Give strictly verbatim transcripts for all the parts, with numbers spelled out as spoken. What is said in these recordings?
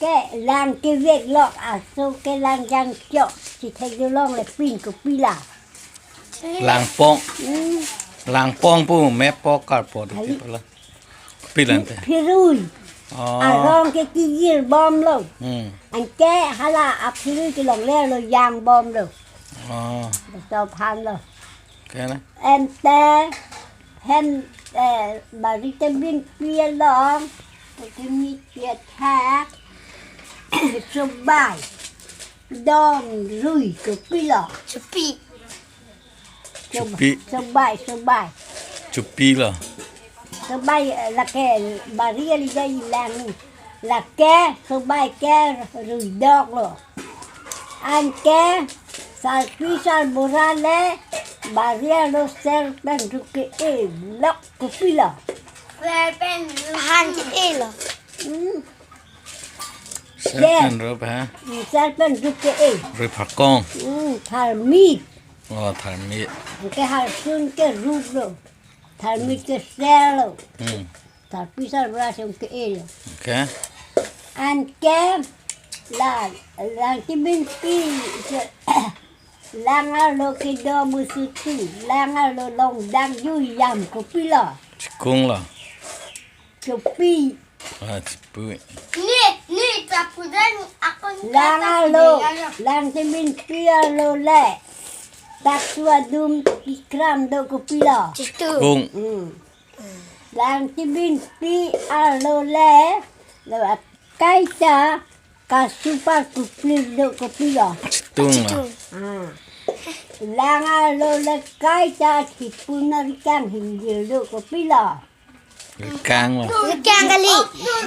Ke lang kevek lok aso ke lang jangchok. Chithek dolong le pin kopilo. Langpong. Hmm. Langpong pu mepo karpo di Hali. Pala. Kopilo ante. Phirui. Oh. Arong ke kijir bomlo. Hmm. Anke hala aphirui kelongle lo jang bomlo. Oh. Betul phan lo. Kena. Ante hem, eh, bari te binpi along, te mi tia thak, sobai, dom rui, kopilo. Chupi. Sob-, Chupi. Sobai, sobai. Chupilo. Sobai, eh, lake bari ali jai lang. Lake sobai ke ruidoklo. Anke sarpi sarbura le bari arlo ser pen ruk ke-e lok kopilo. Ser pen ruk. Han ke-e lo. Hmm. Ser pen ruk ha? Hmm, ser pen ruk ke-e. Rui phakong. Hmm, tharmit. Oh, tharmit. Anke harsun ke ruk lo. Tharmit ke ser lo. Hmm. Sarpi sarbura sung ke-e lo. Okay. Anke la, lang kibinpi, lang arlo kedo musutu, lang arlo long dang ju jam kopilo. Chikung lo. Chupi. Ah, chipui. Ni, ni, tapudan ako ni Lang kata arlo, pidaya. Lang kibinpi arlo le. Taksu adum ikram do kopilo. Chitu. Kung. Hmm. Lang kibinpi arlo le, lo kaita kasupar kuplir do kopilo. Chitung. Chitung. Ah. Lang arlo le kaita sipun na rikang hinjil do kopilo. Rikang lo. Rikang kali.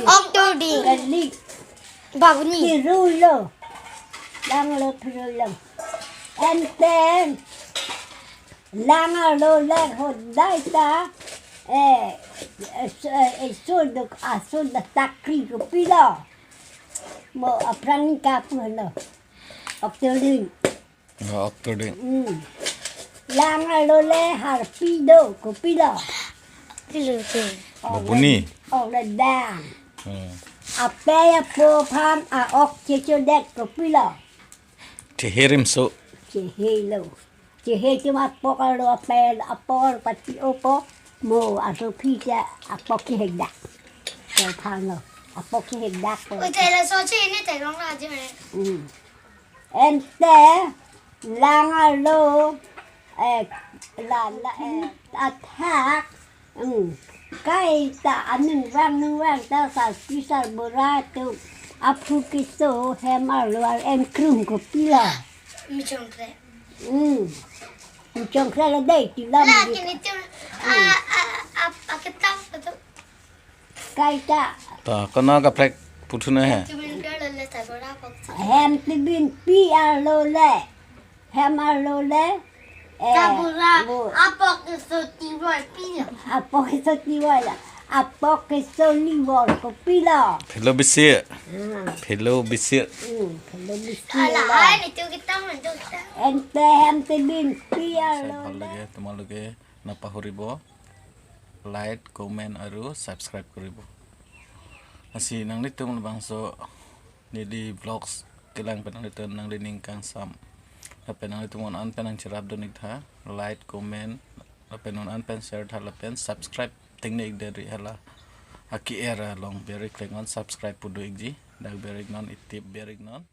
Oktor di. Kali. Babuni. Phirui lo. Lang arlo phirui lo. Enten. Lang arlo le hodai ta, eh, eh, so, eh, so dok aso da takri kopilo. Mo apran kapu lo. Oktor di. Oh, oktor di. Hmm. Lang arlo le harpi do kopilo. Pilo ke. Babuni. Ong le dang. Hmm. Apei apo aphan a-ok chechodet kopilo. Chehe rimso. Chehe lo. Chehe cuma apok arlo apei apor pati opo. Mo aso phi ke apok chehekdak. Ko phan lo. Apok chehekdak po. Oi, tela so che ini te rong la je. Hmm. Ente lang arlo, eh, la, la, eh, athak, hmm, kaita anung vang nung vang ta sarpi sarbura atum aphu keso hem arlo ar-en krum kopilo. Michongkre. Hmm. Michongkre lo dei ti lam. La di. Kini tu, ah, ah, ah, ah, ketang betul. Kaita. Ta, kono kaprek puthuna he. Hem kibinpi arlo le. Hem arlo le. Eh, tabura, bo. Apok keso tiwoi pilo. Apok keso tiwoi lo. Apok keso liwor kopilo. Phelo bisir. Hmm. Phelo bisir. Hmm, phelo bisir. Ala, lo. Ai, nitu kita manjok ta. Ente hem kibinpi arlo le. Sai bhal lage, tomar loge napahoribo. Like, comment, aru subscribe koribo. Lasi nanglitum labangso neli vlogs kelang pen nanglitum nangli ning kangsam. Lapen nanglitum non an pen nangcherap dun ik tha. Like, comment, lapen non an pen share tha lapen subscribe tengne ik deri hala. Aki era long beri klik non subscribe pu do ikji. Dak beri non itip beri non.